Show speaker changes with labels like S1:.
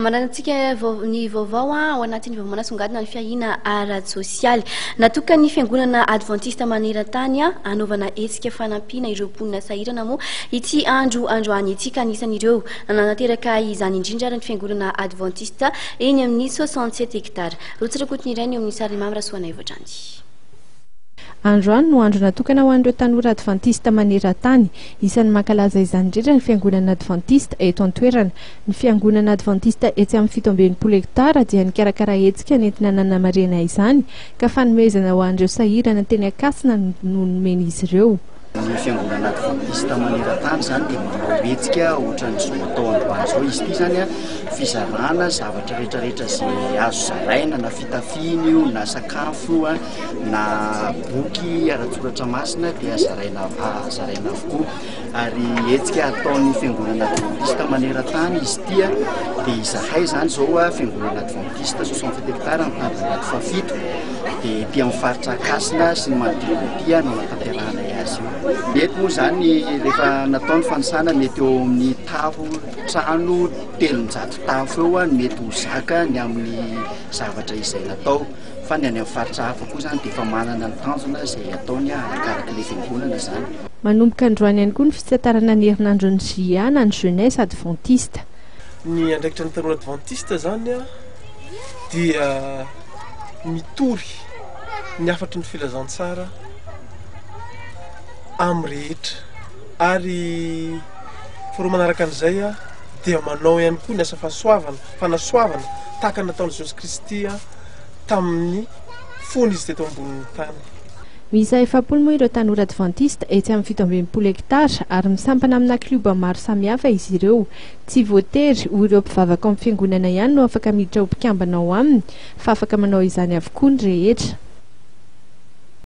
S1: Mananantsika ny vaovao ao anatin'ny vaovao manasongadina ny fiahiana ara-tsosialy. Natokan'ny fiangonana advantista maneran-tany hanaovana hetsika fanampiana ireo mponina sahirana moa ity andro androany ity ka anisan'ireo nanatanteraka izany indrindra ary ny fiangonana advantista eny amin'ny 67 hectares. Rotsirakotonirainy eo amin'ny sarin'i Mamy Rasoanaivo hatrany.
S2: Androany no andro natokana ho an'ireo tanora advantista maneran-tany. Isan'ny mankalaza izany indrindra ny fiangonana advantista eto an-toerana. Ny fiangonana advantista etsy amin'ny 67 hektara dia nikarakara hetsika nentina nanamarihana izany ka fanomezana ho an'ireo sahirana teny Ankasina no nomen'izy ireo.
S3: Ny fiangonana advantista maneran-tany izany dia manao hetsika ohatran'izao atao androany izao. Izy ity izany fizarana zavatra rehetrarehetra izay azo zaraina na fitafiana io na sakafo io na boky ara-tsoratra masina dia zaraina zaraina avokoa. Ary hetsika ataon'ny fiangonana advantista maneran-tany izy ity dia izahay izany izao fiangonana advantista 67 hectares mitandrina fahafito dia ety amin'ny faritra Ankasina sy ny manodidina ety no anatanterahanay azy io. Mety moa izany rehefa natao ny fanisana mety eo amin'ny tafo trano 300 tafo eo no mety ho zaka ny amin'ny zavatra izay natao fa ny any amin'ny faritra hafa koa izany dia efa manana ny tanjona izay ataony arakaraka ilay fiangonana izany.
S2: Manomboka androany ihany koa ny fitantarana ny herinandron'ny JA na ny Jeunesse Adventiste.
S4: Ny andraikitra ny tanora adventiste izany dia mitory ny hafatry ny filazantsara amin'ny rehetra ary faharoa manaraka an'izay dia manao ihany koa ny asa fahasoavana, fanasoavana tahaka ny nataon'i Jesosy Kristy tamin'ny fony izy teto ambonin'ny tany.
S2: Miisa 40 moa ireo tanora advantista etsy amin'ny 67 hektara ary misampana amina klioba maro samihafa izy ireo. Tsy voatery ho ireo mpivavaka ao amin'ny fiangonana ihany no afaka miditra ho mpikambana ao aminy fa afaka manao izany avokoa ny rehetra.